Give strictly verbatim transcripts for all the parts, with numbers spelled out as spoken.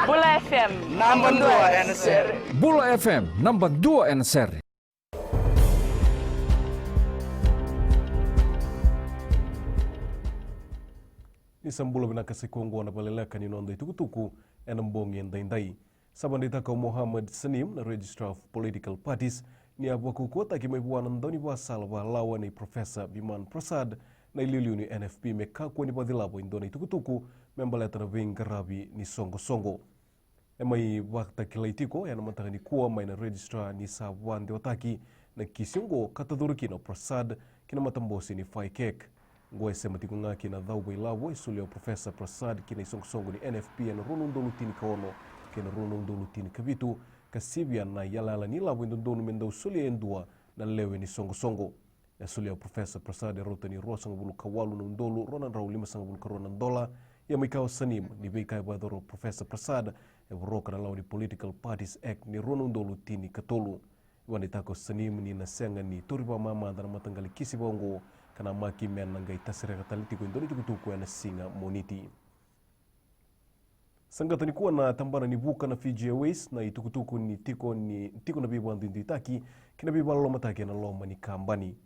Bula F M, namba dua ena sere. Bula F M, namba dua ena sere. Ni sa bula vinaka, sa i koya oqo na valeleka ni noda itukutuku ena bogi edaidai. Sa vakadeitaka o Mohammed Saneem, na Registrar of Political Parties, ni a vakaukauwataki mai vua na daunivakasala vakalawa nei Professor Biman Prasad na iliuliu ni N F P me kakua ni vakacilava e dua na itukutuku me baleta na veiqaravi ni soqosoqo. E mai vakatakilai tiko ena mataka nikua mai na Registrar ni sa vakadewataki na kisi oqo ka tacori kina o Prasad ki na matabose ni FICAC. Oqo e sema tiko ga kei na cauvailavo e solia o Professor Prasad ki na isoqosoqo ni N F P ena rua na udolu tinikaono kei na rua na udolu tinikavitu, ka sivia na iyalayala ni lavo e dodonu me dau solia e dua na lewe ni soqosoqo. E solia o Professor Prasad e rauta ni ruasagavulu ka walu na udolu rua na drau limasagavulu ka rua na dola. Ia mai kaya o Saneem ni veika e vakayacora o Professor Prasad e voroka na lawa ni Political Parties Act ni rua na udolu tinikatolu. Vakadeitaka o Saneem ni na sega ni tauri vakamamada na mataqali kisi vaka oqo, ka namaki me na qai tasereka tale tiko e dua na itukutuku ena siga Moniti. Saqata nikua na tabana ni vuka na Fiji Airways na itukutuku ni tiko ni tiko na veivakaduiduitaki kei na veivakalolomataki ena loma ni kabani.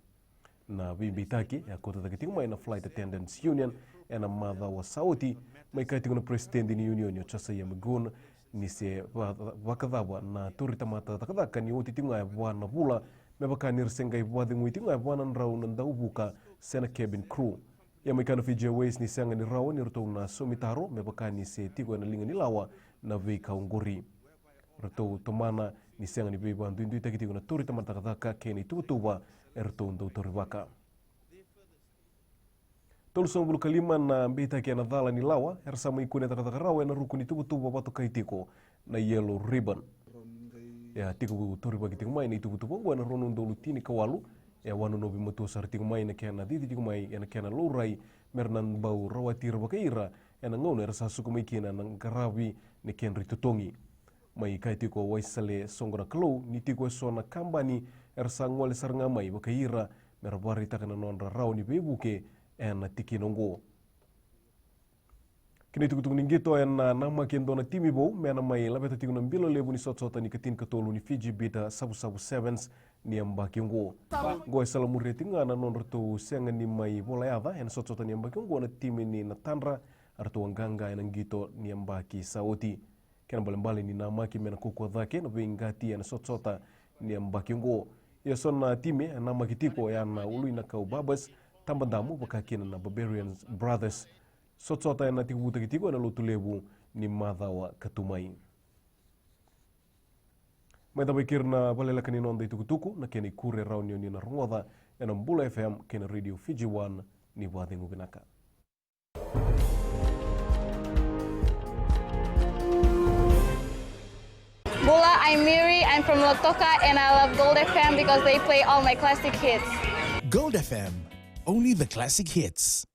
Na veibeitaki e a kauta cake tiko mai na Flight Attendants Union ena macawa sa oti, mai kaya tiko na peresitedi ni unioni o Josiah Magoon ni se va- vakacava na tauri tamata cakacaka ni oti tiko ga e va na vula, me vaka ni ra se qai vakacegui tiko ga e va na drau na dauvuka se na cabin crew. Ia mai kaya na Fiji Airways ni sega ni rawa ni ratou na saumi taro me vaka ni se tiko ena liga ni lawa na veika oqori. Ratou tomana ni sega ni veivakaduiduitaki tiko na tauri tamata cakacaka kei na ituvatuva eratou dau taurivaka. Tolusagavulu ka lima na beitaki ena cala ni lawa era sa mai kune cakacaka rawa ena ruku ni tuvatuva vatokai tiko na Yellow Ribbon. E a tiko taurivaki tiko mai na ituvatuva oqo ena rua na udolu tinikawalu. E a vakanonovi matua sara tiko mai na kena cici tiko mai ena kena laurai me ra na bau rawati ira vakai ira ena gauna era sa suka mai kina na qaravi ni kedra itotogi. Mai kaya tiko o Waisale Soqonakalou ni tiko eso na kabani era sa gole sara ga mai vakai ira me ra vakaraitaka na nodra rawa ni veivuke ena tikina oqo. Ki na itukutuku ni qito, ena namaki e dua na timi vou me na mai laveta tiko na bilo levu ni sotasota ni ka tinikatolu ni Fiji Bitter Savusavu Sevens ni yabaki oqo. Oqo e salamuria tiko ga na nodratou sega ni mai vola yaca ena sotasota ni yabaki oqo na timi ni Natadra, eratou a qaqa ena qito ni yabaki sa oti. Kena ibalebale ni namaki me na kaukaua cake na veiqati ena sotasota ni yabaki oqo. Ia so na timi e namaki tiko oya na Uluinakau Babas, Tabadamu, vaka kina na Barbarians Brothers. Sotasota ena tekivutaki tiko ena Lotulevu ni macawa ka tu mai. Mai cava e keri na valeleka ni noda itukutuku, na kena ikuri e rawa ni oni na rogoca ena Bula F M kei na Radio Fiji One. Ni vakacegu vinaka. Bula, I'm Miri. I'm from Lautoka, and I love Gold F M because they play all my classic hits. Gold F M, only the classic hits.